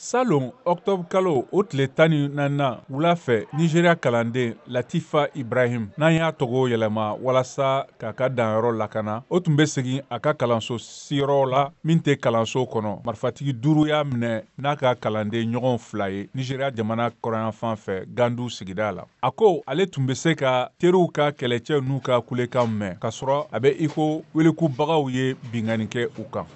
Salon octobre kalo o tile 14nan wula fɛ, Nigeria kalanden Latifa Ibrahim, n'an y'a tɔgɔ yɛlɛma walasa k'a ka danyɔrɔ lakana, o tun bɛ segin a ka kalanso siyɔrɔ la min tɛ kalanso kɔnɔ. Marifatigi 5 y'a minɛ n'a ka kalanden ɲɔgɔn 2 ye Nigeria jamana kɔrɔnyanfan fɛ Gandu sigida la. A ko ale tun bɛ se ka teriw ka kɛlɛcɛw n'u ka kulekan mɛn, k'a sɔrɔ a bɛ i ko welekubagaw ye binkanni kɛ u kan.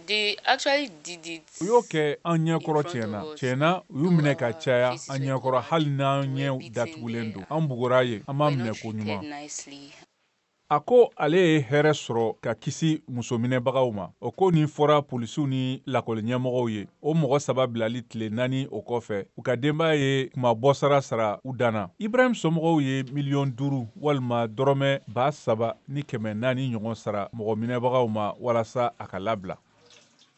They actually did it. U y'o kɛ an ɲɛkɔrɔ tiɲɛ na. Tiɲɛ na, u y'u minɛ ka caya an ɲɛkɔrɔ, hali n'an ɲɛw datugulen don. An bugɔra yen, an m'a minɛ ko ɲuman. A ko ale ye hɛrɛ sɔrɔ ka kisi musominɛbagaw ma. O ko nin fɔra polisiw ni lakɔli ɲɛmɔgɔw ye. O mɔgɔ 3 bilali tile 4 o kɔfɛ, u ka denbaya ye kunmabɔsara sara u dan na. Ibrahim somɔgɔw ye 5 miliyɔn walima dɔrɔmɛ 3400 ɲɔgɔn sara mɔgɔ minɛbagaw ma walasa a ka labila.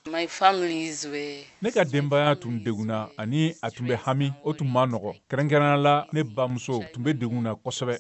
My families were Ne ka denbaya tun degunna ani a tun bɛ hami, o tun ma nɔgɔ. Kɛrɛnkɛrɛnnenya la, ne bamuso tun bɛ degun na kosɛbɛ.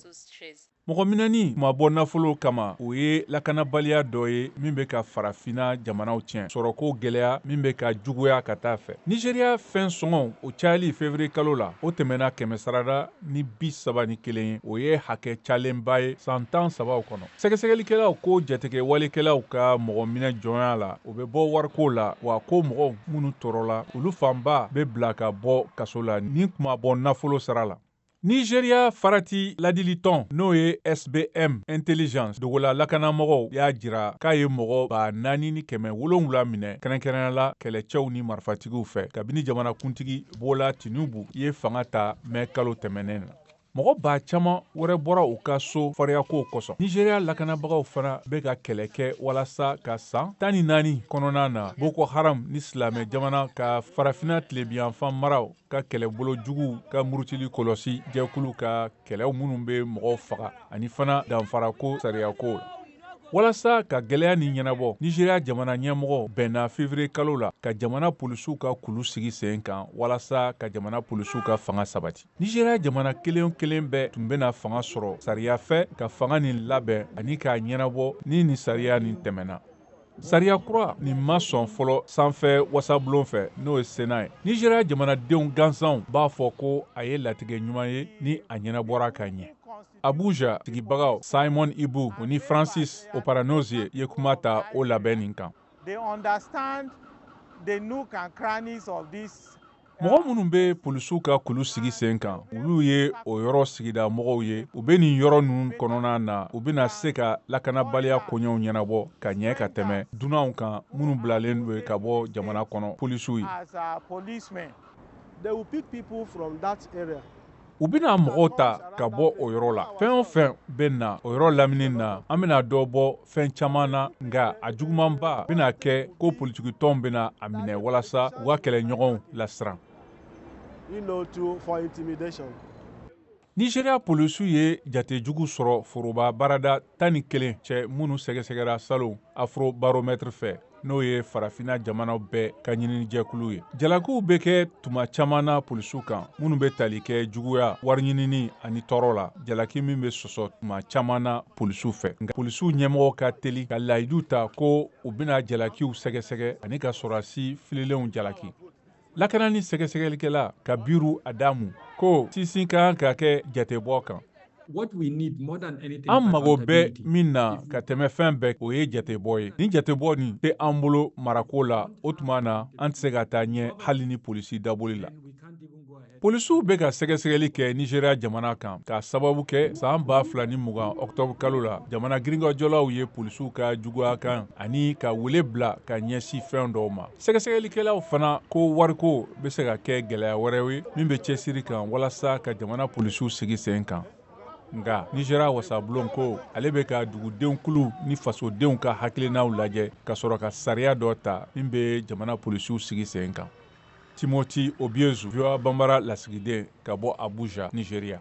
Mɔgɔ minɛni kunmabɔ nafolo kama, o ye lakanabaliya dɔ ye min bɛ ka farafinna jamanaw tiɲɛ, sɔrɔko gɛlɛya min bɛ ka juguya ka taa fɛ. Nigeria fɛn sɔngɔw o cayali février kalo la, o tɛmɛna 131% ye, o ye hakɛ calenba ye san 13 kɔnɔ. Sɛgɛsɛgɛlikɛlaw ko jatigɛ walekɛlaw ka mɔgɔ minɛ jɔnya la, o bɛ bɔ wariko la, wa ko mɔgɔw minnu tɔɔrɔla, olu fanba bɛ bila ka bɔ kaso la ni kunmabɔ nafolo sara la. Nigeria farati ladilitɔn, n'o ye SBM Intelligence dogola lakanamɔgɔw, y'a jira k'a ye mɔgɔ 4700 minɛ, kɛrɛnkɛrɛnnenya la kɛlɛcɛw ni marifatigiw fɛ, kabini jamanakuntigi Bola Tinubu ye fanga ta mɛ kalo tɛmɛnen na. Mɔgɔ ba caman wɛrɛ bɔra u ka so fariyakow kosɔn. Nigeria lakanabagaw fana bɛ ka kɛlɛ kɛ walasa ka san 14 kɔnɔna na Boko Haram ni silamɛ jamana ka farafinna tilebiyanfan maraw ka kɛlɛbolo juguw ka murutili kɔlɔsi jɛkulu ka kɛlɛw minnu bɛ mɔgɔw faga, ani fana danfarako sariyakow la. Walasa ka gɛlɛya ni ɲɛnabɔ, Nigeria jamana ɲɛmɔgɔ bɛnna février kalo la ka jamana polisiw ka kulu sigi sen kan walasa ka jamana polisiw ka fanga sabati. Nigeria jamana kelen o kelen bɛɛ tun bɛna fanga sɔrɔ sariya fɛ ka fanga nin labɛn ani k'a ɲɛnabɔ ni nin sariya nin tɛmɛna. Sariya kura nin ma sɔn fɔlɔ sanfɛ wasabulon fɛ, n'o ye Sénat ye. Nigeria jamanadenw gansanw b'a fɔ ko a ye latigɛ ɲuman ye ni a ɲɛnabɔra ka ɲɛ. Abuja sigibagaw Simon Ibu ni Francis Oparanozie ye kuma ta o labɛn nin kan. They understand the nook and crannies of this. Mɔgɔ minnu bɛ polisiw ka kulu sigi sen kan, olu ye o yɔrɔ sigida mɔgɔw ye. U bɛ nin yɔrɔ ninnu kɔnɔna na, u bɛna se ka lakanabaliya koɲɛw ɲɛnabɔ ka ɲɛ ka tɛmɛ dunanw kan minnu bilalen don ka bɔ jamana kɔnɔ polisiw ye. As policemen. They will pick people from that area. U bɛna mɔgɔw ta ka bɔ o yɔrɔ la. Fɛn o fɛn bɛ na o yɔrɔ lamini na, an bɛna dɔ bɔ fɛn caman na, nka a jugumanba bɛna kɛ ko politikitɔnw bɛna a minɛ walasa u ka kɛlɛɲɔgɔnw lasiran. To for intimidation. Nigeria polisiw ye jatejugu sɔrɔ foroba baarada 11 cɛ minnu sɛgɛsɛgɛra salon Afrobaromètre fɛ, n'o ye farafinna jamanaw bɛɛ ka ɲininijɛkulu ye. Jalakiw bɛ kɛ tuma caman na polisiw kan minnu bɛ tali kɛ juguya, wariɲinini ani tɔɔrɔ la, jalaki min bɛ sɔsɔ tuma caman na polisiw fɛ. Nka polisiw ɲɛmɔgɔ ka teli ka layidu ta ko u bɛna jalakiw sɛgɛsɛgɛ ani ka sɔrɔdasi fililenw jalaki. Lakanani sɛgɛsɛgɛlikɛla Kabiru Adamu ko sinsin ka kan ka kɛ jatebɔ kan. An mago bɛ min na ka tɛmɛ fɛn bɛɛ, o ye jatebɔ ye. Ni jatebɔ nin tɛ an bolo marako la, o tuma na an tɛ se ka taa ɲɛ hali ni polisi daboli la. Polisiw bɛ ka sɛgɛsɛgɛli kɛ Nigeria jamana kan k'a sababu kɛ san 2020 octobre kalo la, jamana girinkajɔlaw ye polisiw ka juguya kan ani ka wele bila ka ɲɛsin fɛn dɔw ma. Sɛgɛsɛgɛlikɛlaw fana ko wariko bɛ se ka kɛ gɛlɛya wɛrɛ ye min bɛ cɛsiri kan walasa ka jamana polisiw sigi sen kan. Nka Nigeria wasabulon ko ale bɛ ka dugudenw kulu ni fasodenw ka hakilinaw lajɛ ka sɔrɔ ka sariya dɔ ta min bɛ jamana polisiw sigi sen kan. Timothy Obiezu, VOA Bambara lasigiden ka bɔ Abuja, Nigeria.